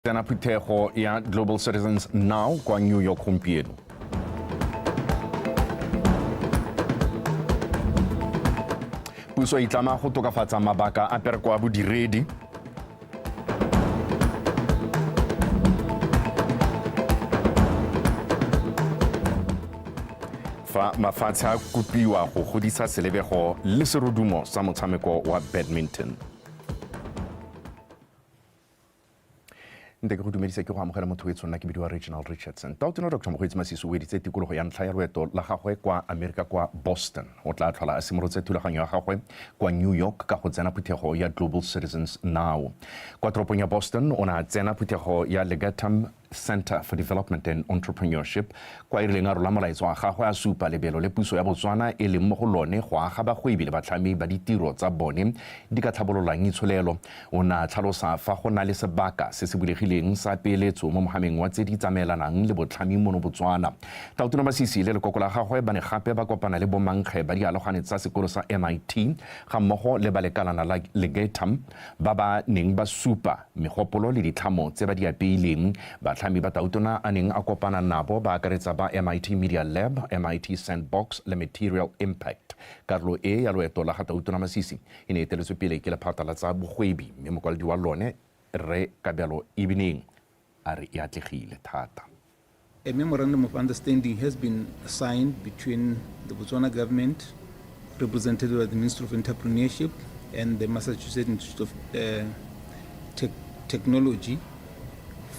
Tsena phuthego ya Global Citizens Now kwa New York gompieno. Puso e itlama go tokafatsa mabaka a pereko a bodiredi. Fa mafatshe a kopiwa go godisa selebego le serodumo sa motshameko wa badminton. Nte ke go dumedisa, ke go amogela motho wetsho. Nna ke bidiwa Regional Richardson. Tautona Dr Mokgweetsi Masisi o weditse tikologo ya ntlha ya loeto la gagwe kwa Amerika kwa Boston. O tla tlhola a simolotse thulaganyo ya gagwe kwa New York ka go tsena phuthego ya Global Citizens Now. Kwa toropong ya Boston o ne a tsena phuthego ya Legatum Center for Development and Entrepreneurship, kwa e rileng a rola molaetsa wa gagwe a supa lebelo le puso ya Botswana e leng mo go lone go aga bagwebi le batlhami ba ditiro tsa bone di ka tlhabololang itsholelo. O ne a tlhalosa fa go na le sebaka se se bulegileng sa peeletso mo mohameng wa tse di tsamaelanang le botlhami mono Botswana. Tautona Masisi le lekoko la gagwe ba ne gape ba kopana le bomankge ba dialogane tsa sekolo sa MIT ga mmogo le ba lekalana la Legatum ba ba neng ba supa megopolo le ditlhamo tse ba di apeileng. Batlhami ba Tautona a neng a kopana nabo ba akaretsa ba MIT Media Lab, MIT Sandbox le Material Impact. Karolo e ya loeto la ga Tautona Masisi e ne e eteletswe pele ke lephata la tsa bogwebi mme mokwaledi wa lone Rre Kabelo Ebeneng a re e atlegile thata. A memorandum of understanding has been signed between the Botswana government, represented by the Ministry of Entrepreneurship, and the Massachusetts Institute of Technology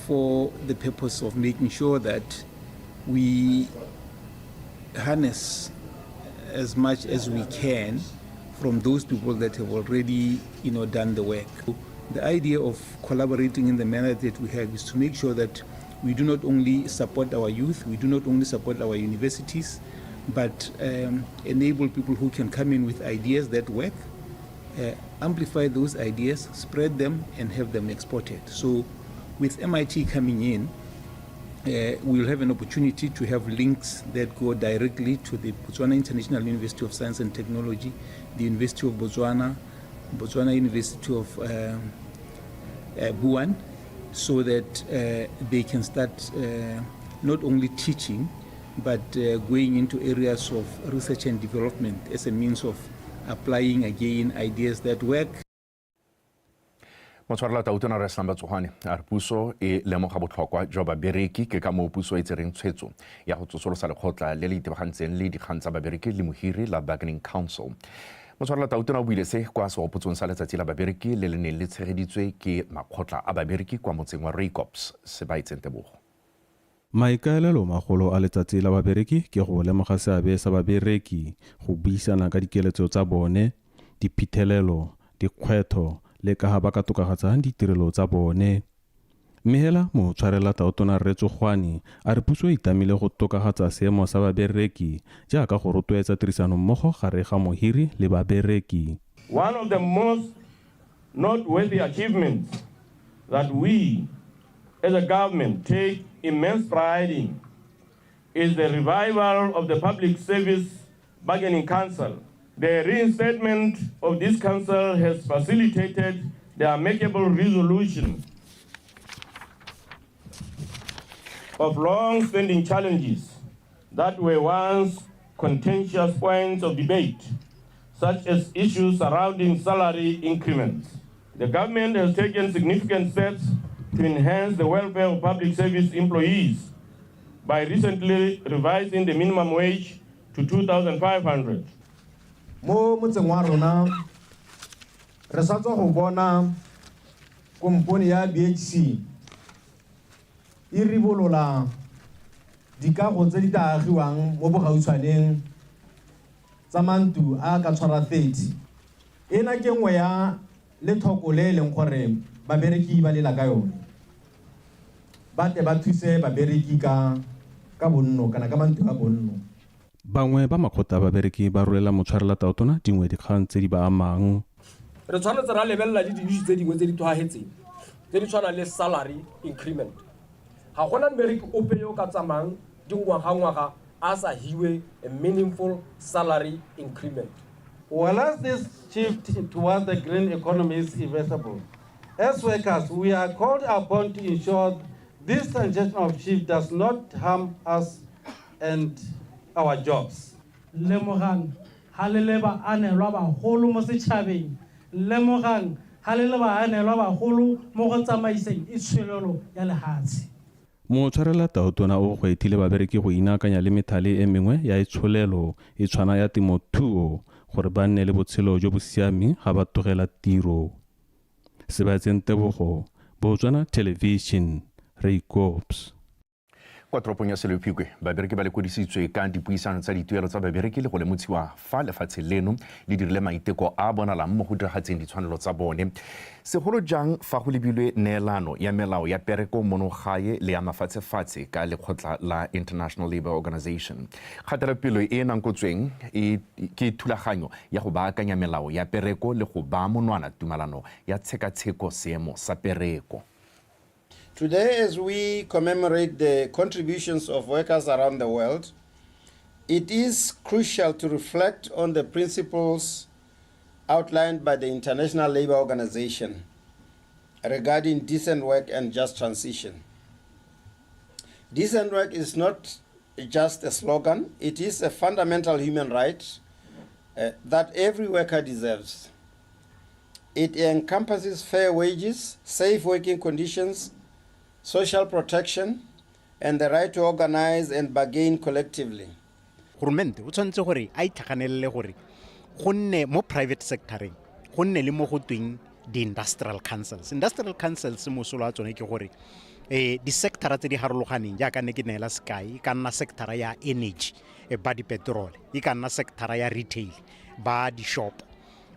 for the purpose of making sure that we harness as much as we can from those people that have already done the work. The idea of collaborating in the manner that we have is to make sure that we do not only support our youth, we do not only support our universities, but enable people who can come in with ideas that work, amplify those ideas, spread them, and have them exported. So with MIT coming in, we will have an opportunity to have links that go directly to the Botswana International University of Science and Technology, the University of Botswana, Botswana University of Buan, so that they can start not only teaching, but going into areas of research and development as a means of applying again ideas that work. Motshwarela Tautona Rre Slumber Tsogwane a re puso e lemoga botlhokwa jwa babereki, ke ka moo puso e tsereng tshwetso ya go tsosolosa lekgotla le le itebagantseng le dikgang tsa babereki le mohiri la Bargaining Council. Motshwarela Tautona o buile se kwa segopotsong sa letsatsi la babereki le le neng le tshegeditswe ke makgotla a babereki kwa motseng wa Raikops. Sebaetseng Tebogo. Maikaelelo magolo a letsatsi la babereki ke go lemoga seabe sa babereki, go buisana ka dikeletso tsa bone, diphithelelo, dikgwetho le ka ga ba ka tokafatsang ditirelo tsa bone. Mme hela motshwarela Tautona Rre Tsogwane a re puso e itlamile go tokafatsa seemo sa babereki jaaka go rotloetsa tirisanommogo gare ga mohiri le babereki. One of the most noteworthy achievements that we as a government take immense pride in is the revival of the Public Service Bargaining Council. The reinstatement of this council has facilitated the amicable resolution of long-standing challenges that were once contentious points of debate, such as issues surrounding salary increments. The government has taken significant steps to enhance the welfare of public service employees by recently revising the minimum wage to 2,500. Mo motseng wa rona re sa tswa go bona kompone ya BHC e ribolola dikago tse di tla agiwang mo bogautshwaneng tsa mantlo a ka tshwara 30. Ena ke nngwe ya lethoko le e leng gore babereki ba lela ka yone, ba tle ba thuse babereki ka bonno kana ka mantlo a bonno. Bangwe ba makgotla a babereki ba rolela motshwarela Tautona dingwe dikgang tse di ba amang. Re tshwanetse ra lebelela le di-issue tse dingwe tse di tlhwagetseng tse di tshwanang le salary increment. Ga gona mmereki ope yo o ka tsamayang dingwaga-ngwaga a sa hiwe a meaningful salary increment. Whereas this shift towards the green economy is irreversible, As workers, we are called upon to ensure this transition of shift does not harm us and our jobs. Lemogang ha le le baanelwa bagolo mo setšhabeng. Lemogang ha le le baanelwa bagolo mo go tsamaiseng itsholelo ya lehatshe. Motshwarela tautona o gwethile babereki go inaakanya le methale e mengwe ya itsholelo e tshwana ya temothuo gore ba nne le botshelo jo bo siameng ga ba tlogela tiro. Sebaetseng Tebogo, Botswana Television, Raikops. Kwa toropong ya Selephikwe, babereki ba lekodisitswe ka dipuisano tsa dituelo tsa babereki le go lemotshiwa fa lefatshe leno le dirile maiteko a a bonalang mo go diragatseng ditshwanelo tsa bone. Segolo jang fa go lebilwe neelano ya melao ya pereko mono gae le ya mafatshefatshe ka lekgotla la International Labour Organization. Kgatelopele e e nankotsweng e ke thulaganyo ya go baakanya melao ya pereko le go baa monwana tumalano ya tshekatsheko seemo sa pereko. Today, as we commemorate the contributions of workers around the world, it is crucial to reflect on the principles outlined by the International Labour Organization regarding decent work and just transition. Decent work is not just a slogan, it is a fundamental human right that every worker deserves. It encompasses fair wages, safe working conditions, social protection, and the right to organize and bargain collectively. Goromente o tshwanetse gore a itlhaganelele gore go nne mo private sectoreng go nne le mo go tweng di-industrial councils. Industrial councils mosola wa tsone ke gore di-sectora tse di harologaneng jaaka ne ke neela sekai, e ka nna sectora ya energy ba dipetrole, e ka nna sectora ya retail ba di-shop,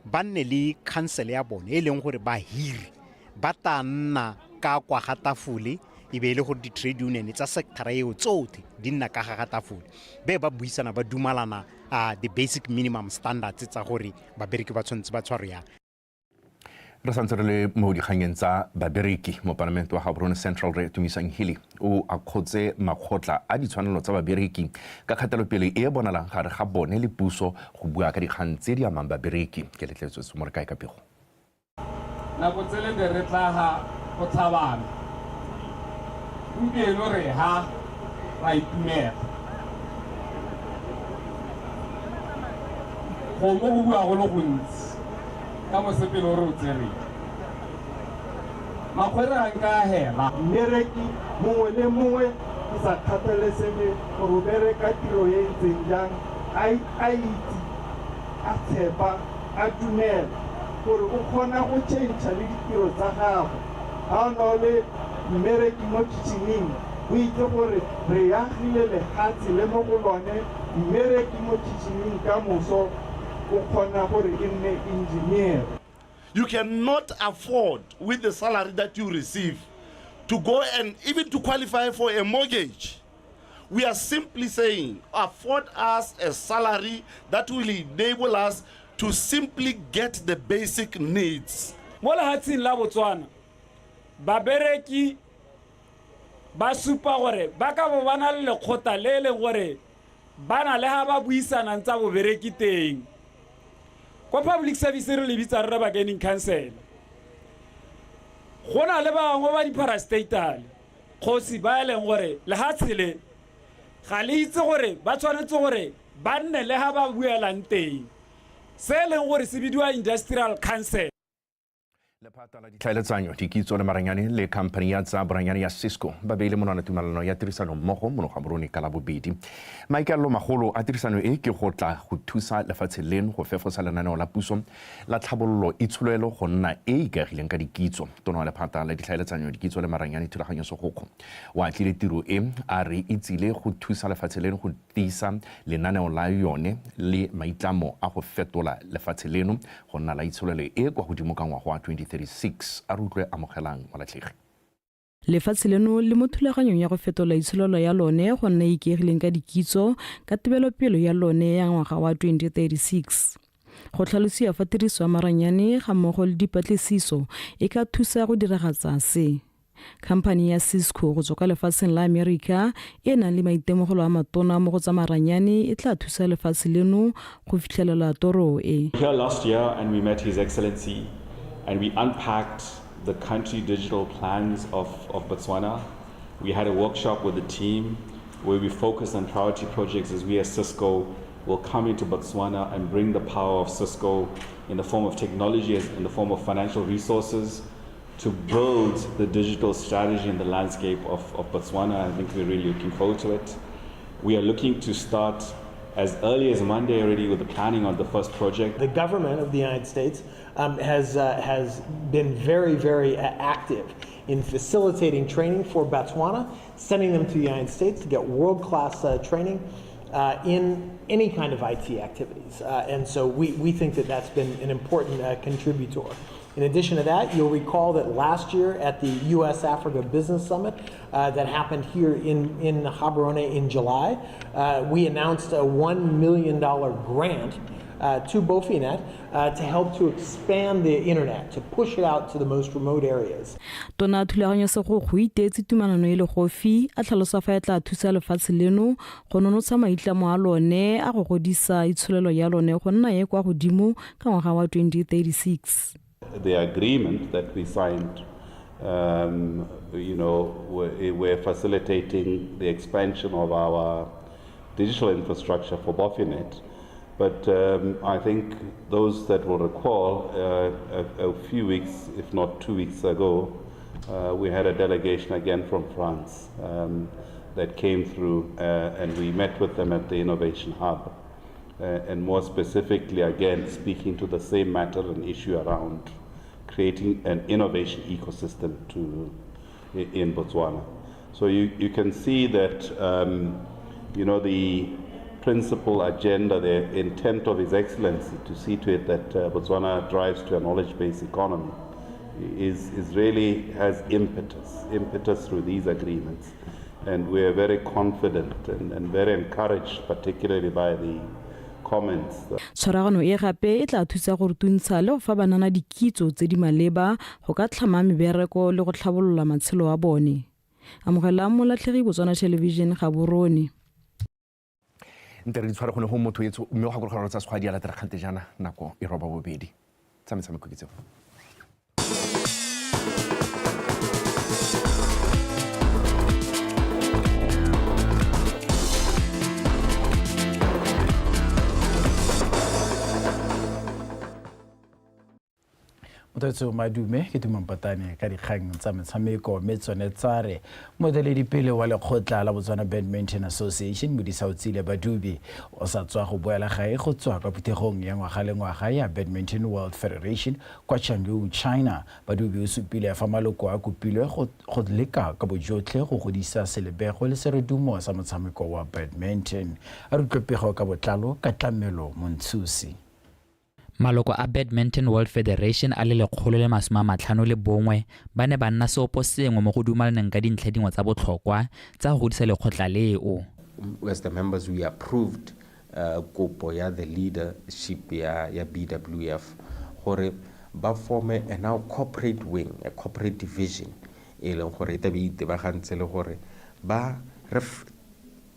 ba nne le council ya bone e leng gore bahiri ba tla nna ka kwa ga tafole, e be e le gore di-trade union tsa sectora eo tsotlhe di nna ka ga tafole, be ba buisana ba dumalana the basic minimum standards tsa gore babereki ba tshwanetse ba tshwarwe yang. Re santse re le mo dikganyeng tsa babereki, mopalamente wa Gaborone Central re Tumisang Healy o akgotse makgotla a ditshwanelo tsa babereki ka kgatelopele e e bonalang gare ga bone le puso go bua ka dikgang tse di amang babereki. Ke letletswe mo re kae ka pego. Nako tsele be re tla ga go tlhabana. Gompieno re ha ra itumela. Go mo go bua go le gontsi ka mosepele o re o tsereng. Makgwere ga nka a hela. Mmereki mongwe le mongwe go sa kgathalesege gore o bereka tiro e ntseng jang, a itse, a tshepa, a dumela gore o kgona go change le ditiro tsa gagwe. Ha o ne o le mmereki mo kitchening, o itse gore re agile lehatshe le mo go lone, mmereki mo kitchening ka moso o kgona gore e nne engineer. You cannot afford with the salary that you receive to go and even to qualify for a mortgage. We are simply saying, afford us a salary that will enable us to simply get the basic needs. Mo lehatsheng la Botswana, babereki ba supa gore ba ka bo ba na le lekgotla le e leng gore ba na le ha ba buisanang tsa bobereki teng. Kwa public service re le bitsa re bargaining council. Go na le bangwe ba di-parastatal, kgosi ba e leng gore lehatshe le ga le itse gore ba tshwanetse gore ba nne le ha ba buelang teng. Se e leng gore se bidiwa industrial council. Lephata la ditlhaeletsanyo, dikitso le maranyane le company ya tsa boranyane ya Cisco ba beile monwana tumalano ya tirisano mmogo mono Gaborone ka Labobedi. Maikaelelo magolo a tirisano e ke go tla go thusa lefatshe leno go fefosa lenaneo la puso la tlhabololo itsholelo go nna e e ikaegileng ka dikitso. Tona wa lephata la ditlhaeletsanyo, dikitso le maranyane Thulaganyo Segokgo o atlile tiro e a re e tsile go thusa lefatshe leno go tiisa lenaneo la yone le maitlamo a go fetola lefatshe leno go nna la itsholelo e kwa godimo ka ngwaga wa 2036. A re utlwe Amogelang Molatlhegi. Lefatshe leno le mo thulaganyong ya go fetola itsholelo ya lone go nna e ikaegileng ka dikitso ka tebelopele ya lone ya ngwaga wa 2036. Go tlhalosiwa fa tiriso ya maranyane ga mmogo le dipatlisiso e ka thusa go diragatsa se. Khamphani ya Cisco go tswa kwa lefatsheng la Amerika e nang le maitemogelo a matona mo go tsa maranyane e tla thusa lefatshe leno go fitlhelela toro e. Here last year and we met His Excellency and we unpacked the country digital plans of, of Botswana. We had a workshop with the team where we focused on priority projects as we as Cisco will come into Botswana and bring the power of Cisco in the form of technology, as in the form of financial resources, to build the digital strategy and the landscape of, of Botswana. I think we're really looking forward to it. We are looking to start as early as Monday already with the planning on the first project. The government of the United States um, has, uh, has been very, very uh, active in facilitating training for Botswana, sending them to the United States to get world-class uh, training uh, in any kind of IT activities. Uh, and so we, we think that that's been an important uh, contributor. In addition to that, you'll recall that last year at the U.S. Africa Business Summit uh, that happened here in, in Gaborone in July, uh, we announced a $1 million grant uh, to Bofinet uh, to help to expand the internet, to push it out to the most remote areas. Tona Thulaganyo Segokgo o iteetse tumalano e le gofi a tlhalosa fa e tla thusa lefatshe leno go nonotsha maitlamo a lone a go godisa itsholelo ya lone go nna e kwa godimo ka ngwaga wa 2036. The agreement that we signed, um, we're facilitating the expansion of our digital infrastructure for Bofinet. But I think those that will recall, a few weeks, if not 2 weeks ago, we had a delegation again from France that came through and we met with them at the Innovation Hub. And more specifically, again, speaking to the same matter and issue around creating an innovation ecosystem in Botswana. So you can see that, the principal agenda, the intent of His Excellency to see to it that Botswana drives to a knowledge-based economy is really has impetus, impetus through these agreements. And we are very confident and very encouraged, particularly by the comments. Tshwaragano e gape e tla thusa go rutuntsha le go fa banana dikitso tse di maleba go ka tlhama mebereko le go tlhabolola matshelo a bone. Amogelang Molatlhegi, Botswana Television, Gaborone. Nte re di tshware gone go motho etsho mme o gakologelwa tsa sekgwa di a latela kgante jaana nako e 8:30 tsa metshameko ke tseo. Motho madume, ke tumampatane ka dikgang tsa metshameko, mme tsone tsa re moeteledipele wa lekgotla la Botswana Badminton Association, Modisaotsile Badubi, o sa tswa go boela gae go tswa kwa phuthegong ya ngwaga le ngwaga ya Badminton World Federation kwa Chengdu, China. Badubi o supile fa maloko a kopilwe go leka ka bojotlhe go godisa selebego le serodumo sa motshameko wa badminton. A re utlwe ka botlalo ka Tlamelo Montshusi. Maloko a Badminton World Federation a le 151 ba ne ba nna seopo sengwe mo go dumalaneng ka dintlha dingwe tsa botlhokwa tsa go godisa lekgotla leo. As the members, we approved kopo ya the leadership ya BWF gore ba forme a now corporate wing, a corporate division e leng gore e tlabe e itebagantse le gore ba re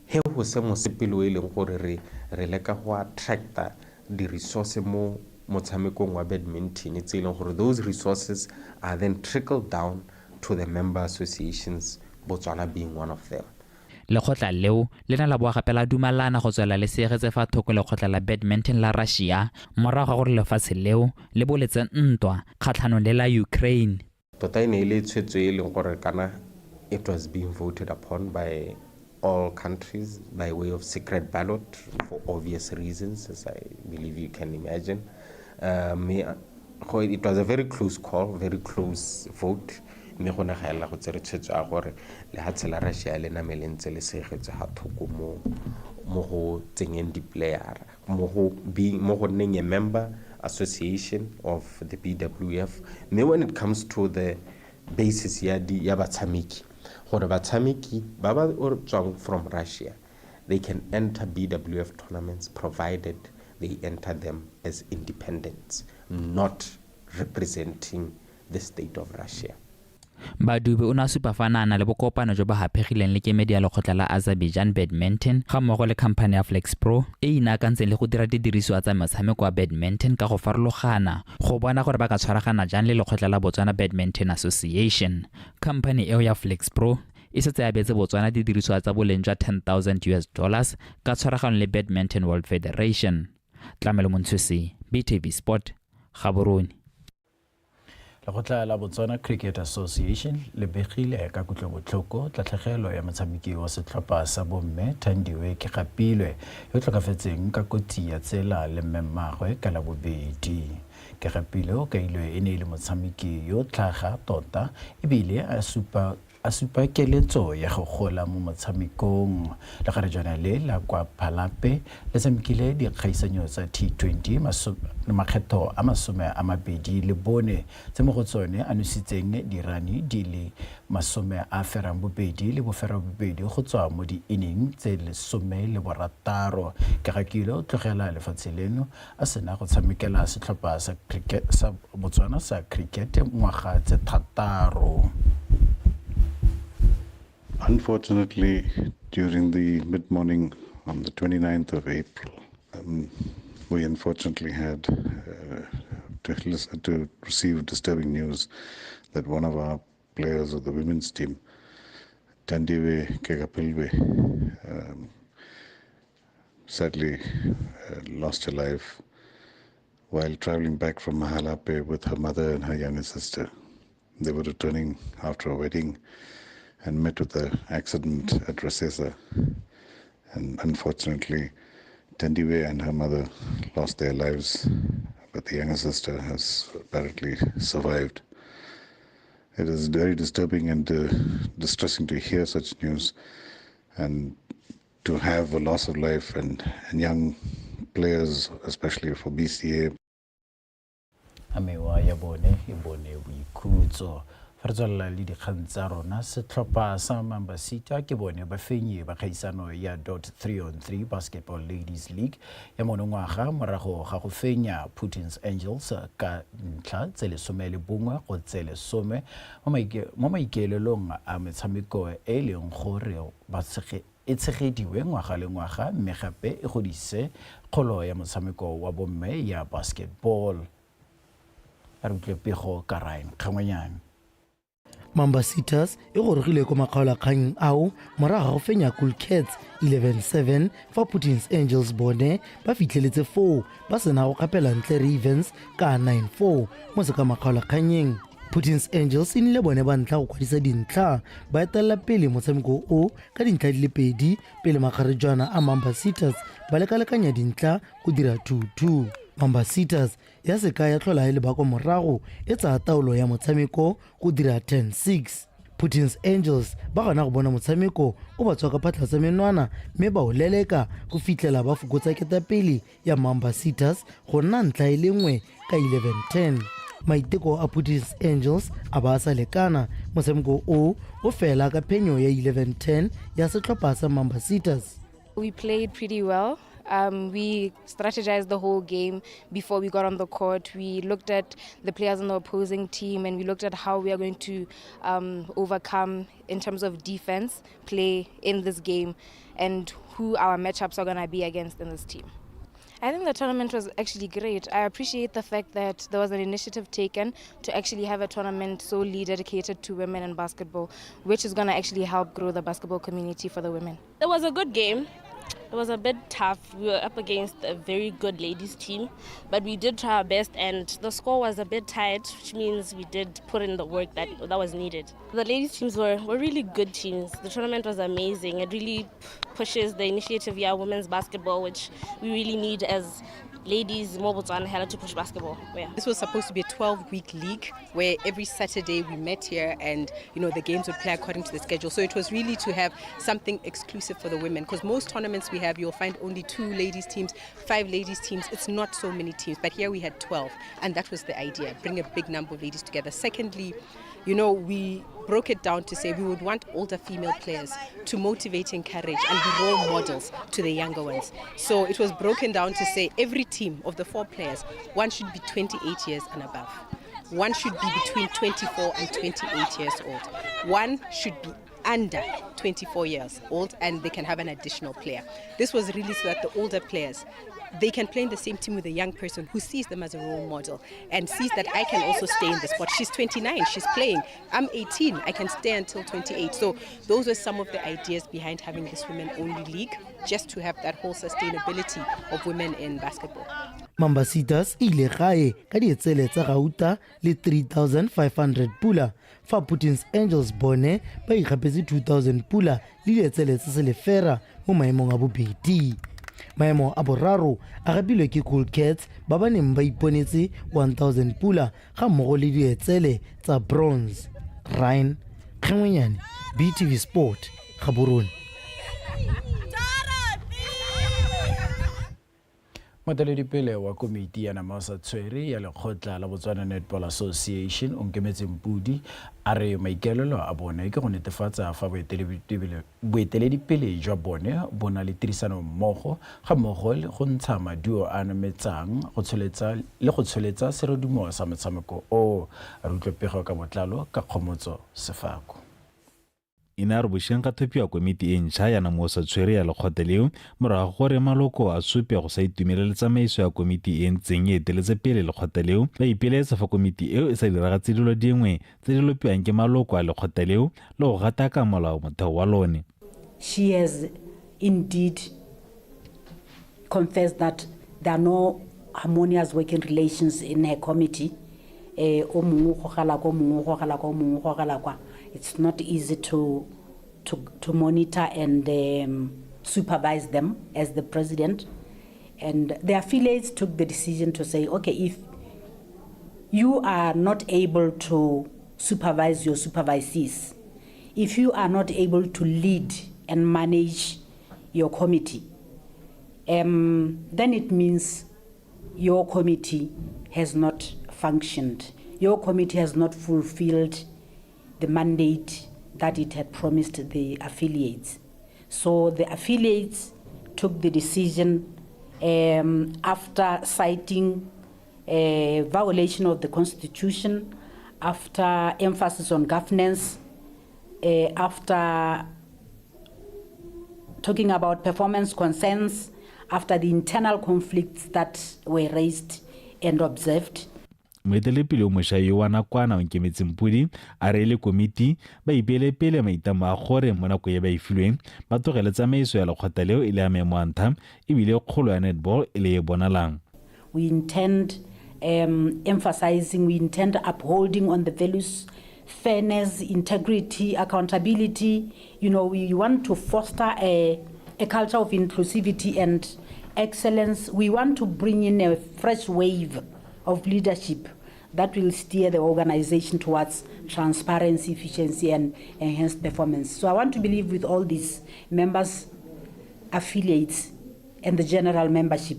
he go se mosepele o e leng gore re leka go attracta di-resource mo motshamekong wa badminton, tse e leng gore those resources are then trickled down to the member associations, Botswana being one of them. Lekgotla leo le ne la boa gape la dumalana go tswela le seegetse fa thoko lekgotla la badminton la Russia morago ga gore lefatshe leo le boletse ntwa kgatlhanong le la Ukraine. Tota e ne e le tshwetso e leng gore kana it was being voted upon by all countries by way of secret ballot for obvious reasons, as I believe you can imagine. It was a very close call, very close vote, mme go ne ga elela go tsere tshwetso ya gore lehatshe la Russia le name le ntse le segetse ga thoko mo go tsenyeng di-playera mo go nneng a member association of the BWF. Mme when it comes to the basis ya batshameki, gore batshameki ba ba tswang from Russia, they can enter BWF tournaments provided they enter them as independents, not representing the state of Russia. Badubi o ne a supa fa a na le bokopano jo bo haphegileng le kemedi ya lekgotla la Azerbaijan Badminton ga mmogo le khamphane ya FlexPro e e inaakantseng le go dira didirisiwa tsa motshameko wa badminton ka go farologana go bona gore ba ka tshwaragana jang le lekgotla la Botswana Badminton Association. Khamphane eo ya FlexPro e setse e abetse Botswana didirisiwa tsa boleng jwa 10,000 US dollars ka tshwaragano le Badminton World Federation. Tlamelo Montshusi, BTV Sport, Gaborone. Lekgotla la Botswana Cricket Association le begile ka kutlobotlhoko tlatlhegelo ya motshameki wa setlhopha sa bomme Thandiwe Kegapilwe yo tlhokafetseng ka kotsi ya tsela le mme mmagwe ka Labobedi. Kegapilwe o kailwe e ne e le motshameki yo tlhaga tota ebile a supa a supa keletso ya go gola mo motshamekong. Legarejwana le la kwa Phalape le tshamekile dikgaisanyo tsa T20 makgetho a 24 tse mo go tsone a nositseng dirani di le 88 go tswa mo di-inning tse 16. Kegakile o tlogela lefatshe leno a sena go tshamekela setlhopha sa sa Botswana sa cricket ngwaga tse thataro. Unfortunately, during the mid-morning on the 29th of April, we unfortunately had to, listen, to receive disturbing news that one of our players of the women's team, Tandiwe Kegapilwe, sadly lost her life while traveling back from Mahalape with her mother and her younger sister. They were returning after a wedding and met with an accident at Rasesa. And unfortunately, Tandiwe and her mother lost their lives, but the younger sister has apparently survived. It is very disturbing and distressing to hear such news and to have a loss of life and young players, especially for BCA. A mewa ya bone e bone boikhutso. Fa re tswelela le dikgang tsa rona, setlhopha sa Mambasita ke bone bafenyi ba kgaisano ya dot 3 on 3 Basketball Ladies League ya monongwaga morago ga go fenya Putin's Angels ka ntlha tse 11 go tse 10 mo maikaelelong a metshameko e e leng gore ba e tshegediwe ngwaga le ngwaga mme gape e godise kgolo ya motshameko wa bomme ya basketball. A re utlwe pego ka Ryan Kgangwenyane. Mambasitas e gorogile ko makgaolakgang ao morago ga go fenya Cool Cats 11-7 fa Putin's Angels bone ba fitlheletse foo ba sena go kgapela ntle Ravens ka 9-4 mo sekamakgaolakgannyeng. Putin's Angels e nnile bone ba ntlha go kwadisa dintlha ba etelela pele motshameko o ka dintlha di le pedi pele makgarejwana a Mambasitas ba lekalekanya dintlha go dira 2-2. Mambasitas ya seka ya tlhola e le ba kwa morago e tsaya taolo ya motshameko go dira 10-6. Putin's Angels ba gana go bona motshameko o ba tswa ka phatlha tsa menwana mme ba o leleka go fitlhela ba fokotsa ketapele ya Mambasitas go nna ntlha e le nngwe ka 11-10. Maiteko a Putin's Angels a ba a sa lekana, motshameko o o fela ka phenyo ya 11-10 ya setlhopha sa Mambasitas. We played pretty well. We strategized the whole game before we got on the court. We looked at the players on the opposing team and we looked at how we are going to overcome in terms of defense play in this game and who our matchups are going to be against in this team. I think the tournament was actually great. I appreciate the fact that there was an initiative taken to actually have a tournament solely dedicated to women and basketball, which is going to actually help grow the basketball community for the women. It was a good game. It was a bit tough. We were up against a very good ladies team, but we did try our best and the score was a bit tight, which means we did put in the work that was needed. The ladies teams were really good teams. The tournament was amazing. It really pushes the initiative, yeah, women's basketball, which we really need as ladies, more Botswana had to push basketball. Yeah. This was supposed to be a 12-week league where every Saturday we met here and, you know, the games would play according to the schedule. So it was really to have something exclusive for the women, because most tournaments we have, you'll find only 2 ladies teams, 5 ladies teams. It's not so many teams, but here we had 12, and that was the idea, bring a big number of ladies together. Secondly, you know, we broke it down to say we would want older female players to motivate, encourage, and be role models to the younger ones. So it was broken down to say every team of the 4 players, one should be 28 years and above. One should be between 24 and 28 years old. One should be under 24 years old, and they can have an additional player. This was really so that the older players, they can play in the same team with a young person who sees them as a role model and sees that I can also stay in the sport. She's 29, she's playing. I'm 18, I can stay until 28. So those were some of the ideas behind having this women-only league, just to have that whole sustainability of women in basketball. Mambasitas e ile gae ka dietsele tsa gauta le 3500 pula, fa Putin's Angels bone ba ikgapetse 2000 pula le dietsele tsa selefera mo maemong a bobedi. Maemo a boraro a gapilwe ke Cool Cats ba ba neng ba iponetse 1000 pula ga mmogo le dietsele tsa bronze. Ryan Kgengwenyane, BTV Sport, Gaborone. Moeteledipele wa komiti ya Namosa Tshwere ya lekgotla la Botswana Netball Association o Nkemetse Mpudi a re maikaelelo a bone ke go netefatsa fa boeteledipele jwa bone bo na le tirisano mmogo ga mmogo le go ntsha maduo a nametsang go tsholetsa le go tsholetsa serodumo sa motshameko o. Re utlwe pego ka botlalo ka Kgomotso Sefako. E ne a re bošeng ga thopiwa komiti e ntšha ya Namosa Tshwere ya lekgotla leo morago gore maloko a supe go sa itumelele tsamaiso ya komiti e ntseng e eteletse pele lekgotla leo, ba ipelaetsa fa komiti eo e sa diragatse dilo dingwe tse di lopiwang ke maloko a lekgotla leo le go gataka molao motheo wa lone. She has indeed confessed that there are no harmonious working relations in her committee. O mongwe o gogela kwa, o mongwe o gogela kwa, o mongwe o gogela kwa. It's not easy to monitor and supervise them as the president. And the affiliates took the decision to say, okay, if you are not able to supervise your supervisees, if you are not able to lead and manage your committee, then it means your committee has not functioned. Your committee has not fulfilled the mandate that it had promised the affiliates. So the affiliates took the decision after citing a violation of the Constitution, after emphasis on governance, after talking about performance concerns, after the internal conflicts that were raised and observed. Moetelepele o mošwa yo wa nakwana o Nkemetse Mpudi a re le komiti ba ipeele pele maitlamo a gore mo nako e ba e filweng ba tlogele tsamaiso ya lekgotla leo e le ya maemo a ntlha ebile kgolo ya netball e le e bonalang. We intend emphasizing, we intend upholding on the values, fairness, integrity, accountability. You know, we want to foster a culture of inclusivity and excellence. We want to bring in a fresh wave of leadership that will steer the organization towards transparency, efficiency, and enhanced performance. So I want to believe with all these members, affiliates, and the general membership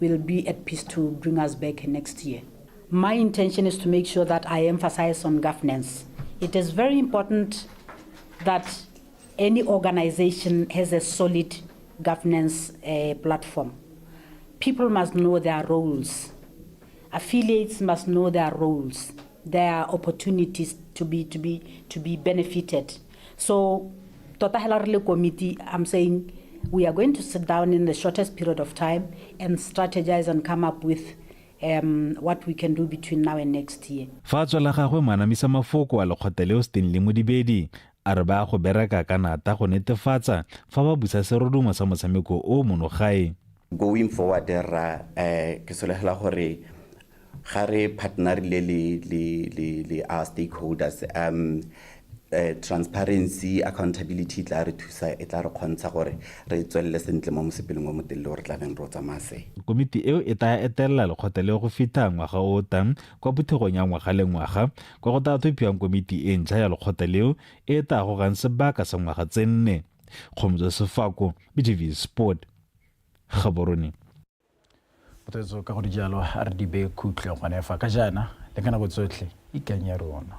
will be at peace to bring us back next year. My intention is to make sure that I emphasize on governance. It is very important that any organization has a solid governance platform. People must know their roles. Affiliates must know their roles, their opportunities to be benefited. So, tota hela re le committee, I'm saying we are going to sit down in the shortest period of time and strategize and come up with what we can do between now and next year. Fa tswa la gagwe moanamisa mafoko a lekgotla leo Stanley Modibedi a re ba go bereka ka nata go netefatsa fa ba busa serodumo sa motshameko o mono gae. Going forward ra ke solegela gore ga re partnerile le our stakeholders, transparency, accountability tla re thusa, e tla re kgontsha gore re tswelele sentle mo mosepeleng o motelele o re tla beng re o tsamaya se. Komiti eo e tla etelela lekgotla leo go fitlha ngwaga o tang kwa phuthegong ya ngwaga le ngwaga kwa go tla thopiwang komiti e ntšha ya lekgotla leo e tla gogang sebaka sa ngwaga tse nne. Kgomotso Sefako, BTV Sport, Gaborone. Botsetso ka go dijalo a re di beye khutlo gone fa ka jaana le ka nako tsotlhe ikanya rona.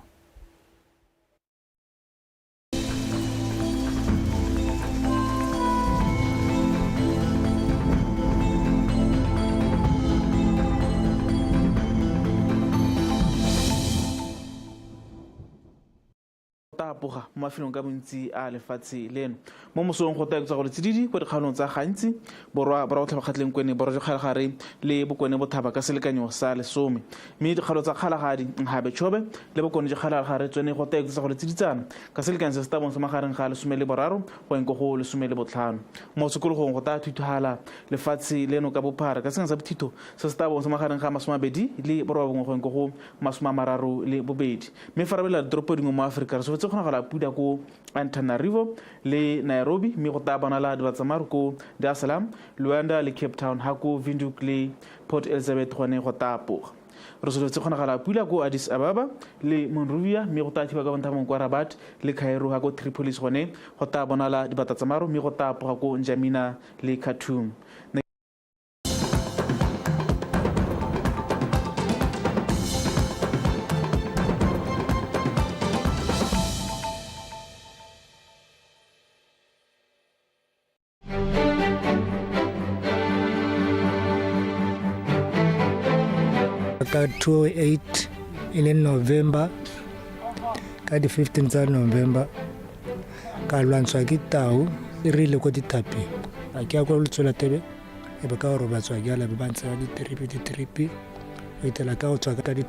tla apoga mo mafelong ka bontsi a lefatshe leno. Mo mosong go tla go le tsididi kwa dikgaolong tsa gantsi borwa borwa botlhaba kwene borwa jwa kgalagare le bokone bothaba ka selekanyo sa 10, mme dikgaolo tsa kgalagadi Nhabe Chobe le bokone jwa kgalagare tsone go tla go le tsiditsana ka selekanyo se se tabong sa magareng ga 13 go eng go 15. Mo sekologong go tla thuthuhala lefatshe leno ka bophara ka selekanyo sa bothito se se tabong sa magareng ga 29 go eng go 32. Mme fa re ditoropo dingwe mo Aforika re solofetse kgonagala pula ko Antananarivo le Nairobi, mme go tla bonala dibatsamaru ko Dar es Salaam, Luanda le Cape Town, ha ko Windhoek le Port Elizabeth gone go tla apoga. Re solofetse kgonagala pula ko Addis Ababa le Monrovia, mme go tla thiba ka bonthabong kwa Rabat le Cairo, ha ko Tripolis gone go tla bonala dibata tsa maru, mme go tla apoga ko N'Djamena le Khartoum. Ka 2008 e leng November, ka di-15 tsa November, ka lwantshwa ke tau e rile ko dithapeng. A ke ya kwa Letsholathebe e be ka go robatswa jala, be ba ntsha ditiripi go itela ka go tswa ka